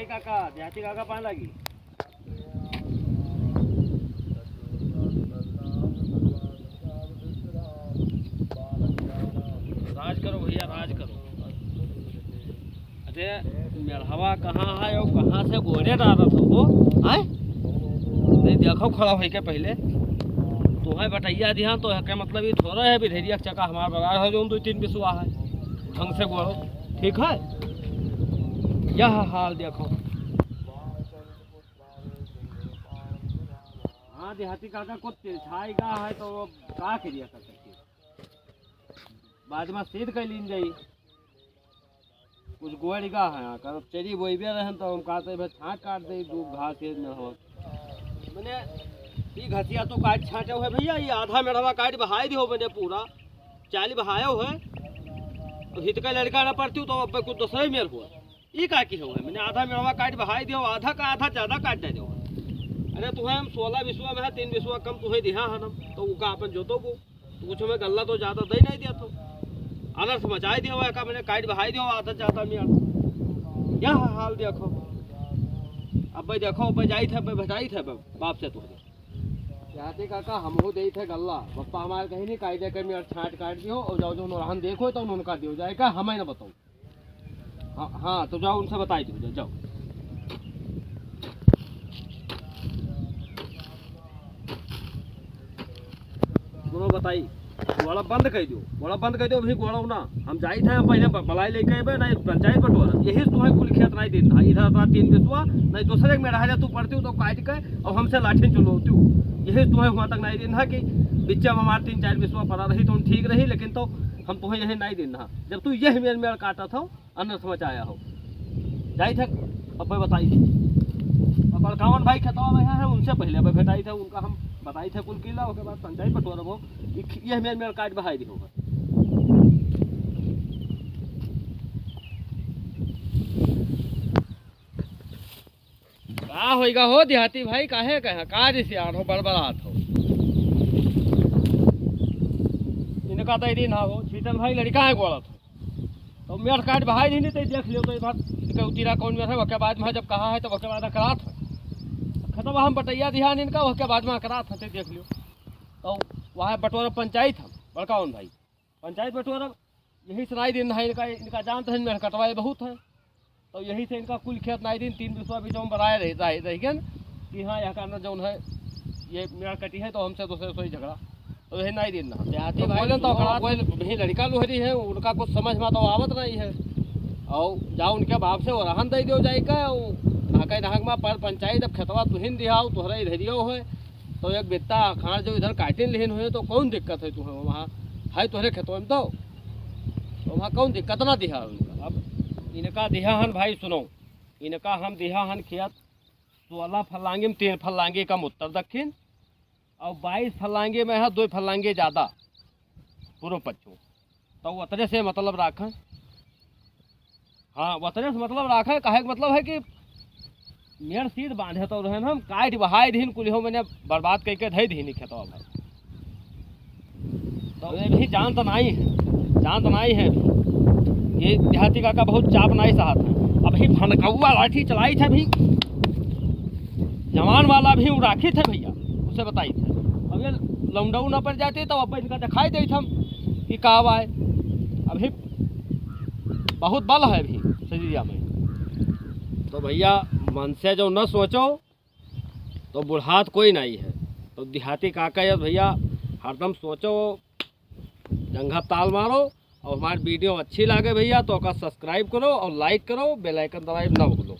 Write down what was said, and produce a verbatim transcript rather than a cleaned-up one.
काका, देहाती काका पाए लागी। राज करो भइया, राज करो। अरे, मेढ़वा कहाँ है और कहाँ से गोड़े डालत हो वो, आय? नहीं देखो, खड़ा होइके पहिले। तोहे बटइया दिहा, तो एके मतलब ई थोड़ा है, बिधेरिया के चका हमार बराबर है, जौन दुइ तीन बिसवा है, ढंग से गोड़ो, ठीक है? यह हाल देखो। हाँ, देहाती काका को तिरछाई गा है, तो अब का करिया कर सकते? बाद में सीध कर लीन जाई। कुछ गोड़ गा है, कर चरी बोइबे रहन, तो हम कहते हैं, "भाई, छांट काट दे, दू घास ये न हो।" मने, ई घसिया तो काट छांटे हुए भइया, ई आधा मेढ़वा काट बहाई दियो, मने, पूरा चाली बहायो है। तो हित का लड़का ना पड़ती, तो अब कुछ दूसरा ही मेल हुआ। ई का की हो है? मने आधा मेड़वा काट बहाई दियो, आधा का आधा ज्यादा काट दे दियो। अरे तुहे हम सोलह बिसवा में है, तीन बिसवा कम तुहे दिहा हन हम, तो उका अपन जोतो बो। तो कुछ हमें गल्ला तो ज्यादा दे नहीं दिया तो। अनर्थ मचाई दियो, एका मने काट बहाई दियो, आधा ज्यादा मेड़। यह हाल देखो। अब भाई देखो, अब भाई जाई थे, अब भाई भेटाई थे, अब बाप से तुहे। जाते काका, हम हो दे थे गल्ला। बप्पा हमारे कहीं नहीं, कायदे कर मेड़ छांट काट दियो, और जाओ जो नौरहन देखो, तो उनका दियो जाए का, हमें ना बताओ। हाँ, हाँ, तो जाओ, उनसे बताई दो, जाओ, जाओ। सुनो, बताई, गोड़ा बंद कर दो, गोड़ा बंद कर दो, अभी गोड़ा ना। हम जाई थे, हम पहले ब-, बलाई लेके अबे, नहीं पंचायत बटोरा, यही तुम्हें कुल खेत नहीं दिन था, इधर था तीन बिसवा, नहीं दूसरे में रह जा, तू पड़ती हूँ तो काट के, और हमसे लाठी चलो तू, यही तुम्हें हुआ तक नहीं दिन था कि बिच्चे में हमारे तीन चार बिसवा पड़ा रही तो हम ठीक रही, लेकिन तो हम तुम्हें यही नहीं दिन था, जब तू यही मेड़ मेड़ काटा था। अनर्थ मचाया हो। जाई थे, अब बताई थे। अब बड़कावन भाई खेतवा में है, उनसे पहले अब भेटाई थे, उनका हम बताई थे कुल किला, ओके बाद पंचायत बटोरबो। ये ख-, ये मेड़ मेड़ काट बहाई दी होगा। का होइगा हो देहाती भाई, काहे कहे, का रिसियान हो, बड़बड़ात हो? इनका तो दिन हो, छीटन भाई लड़का है गोलत हो। तो मेड़ काट बहाई नहीं, तो देख लियो, तो एक बार इनके उतीरा कौन मेड़ है, ओके बाद में जब कहा है, तो ओके बाद करात है। खतवा हम बटैया दिहा इनका, ओके बाद में करात है, तो देख लियो। तो वहाँ बटोरा पंचायत हम, बड़कावन भाई। पंचायत बटोरा यही से नाई दिन है इनका, इनका जानत है, मेड़ कटवाए बहुत है, तो यही से इनका कुल खेत नाई दिन, तीन बिसवा बीच में बनाए रह, रह, रह गए कि हाँ, यह कारण जौन है, ये मेड़ कटी है, तो हमसे दूसरे से ही झगड़ा, तो यही नाई दिन ना। देहाती तो भाई बोले तो सुनो, ओकरा कोई भी लड़का लोहरी है, उनका कुछ समझ में तो आवत नहीं है, और जा उनके बाप से ओरहन दे दियो जाए का, और नाके नाहक में पर पंचायत, अब खेतवा तुहिन दिहाओ, तोहरा इधरियो है, तो एक बित्ता अखाड़ जो इधर काटिन लेहिन हुए, तो कौन दिक्कत है तुम्हें? वहाँ है तोहरे खेतवा में, तो, तो वहाँ कौन दिक्कत ना दिहा उनका। अब इनका दिहा हन भाई, सुनो, इनका हम दिहा हन खेत सोलह फलांगी में, तीन फलांगी कम उत्तर दक्षिण, और बाईस फलांगी में है, दो फलांगी ज्यादा पूर्व पश्चिम। तो उतने से मतलब राखें। हाँ, उतने से मतलब राखें, कहे के मतलब है कि मेड़ सीध बांधे तो रहन हम, काट बहाई दीन, कुलिहो मैंने बर्बाद करके धई दीन खेतवा भाई। तो ये भी जानत नहीं है, जानत नहीं है अभी। ये देहाती काका बहुत चाप नहीं सहत है। अभी भनकौआ लाठी चलाई थे अभी, जवान वाला भी उ राखी थे भइया, उसे बताई थे। अब ये लौंडऊ न पड़ जाती, तो अब इनका दिखाई देत हम कि का बा है। अभी बहुत बल है अभी शरीरिया में। तो भइया, मन से जो न सोचो, तो बुढ़ात कोई नहीं है। तो देहाती काका ये भइया, हरदम सोचो, जंघा ताल मारो, और हमारी video अच्छी लागे भइया, तो ओका subscribe करो और like करो, bell icon दबाए न भूलो।